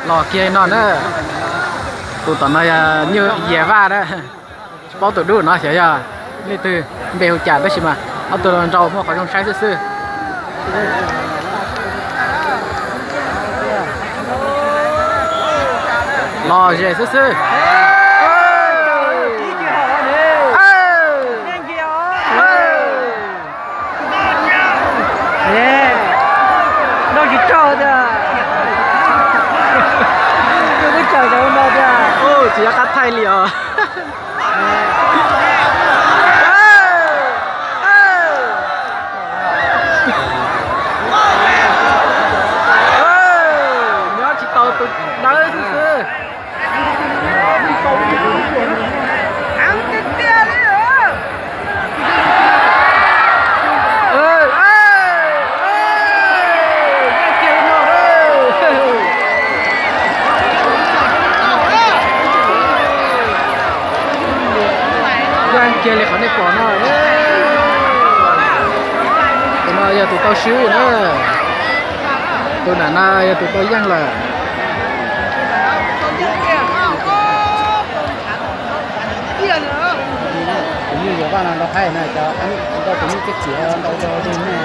Los kiag no na, tus tom no yog Nyuj Yias Vaj na, tsis paub tus dub no xyov yog leej twg npe hu cas tab sis mas ob tug los nraus muaj qhov zoo saib xwb xwb. Los ze xwb xwb. Noj tsis tsaug tiag. Kuj tsaug no tiag. Tsis nyob qab thaij li os. Nyob tsis tau tus dawb xwb xwb. Yeej kiag li qhov nej pom no. Tus no yog tus tau swb na. Tus nram no yog tus tau yeej lawm. Tus Nyuj Yias Vaj no ntau haib na, cov ntau tus Nyuj Txhiaj Xiam ntau ntau li ne.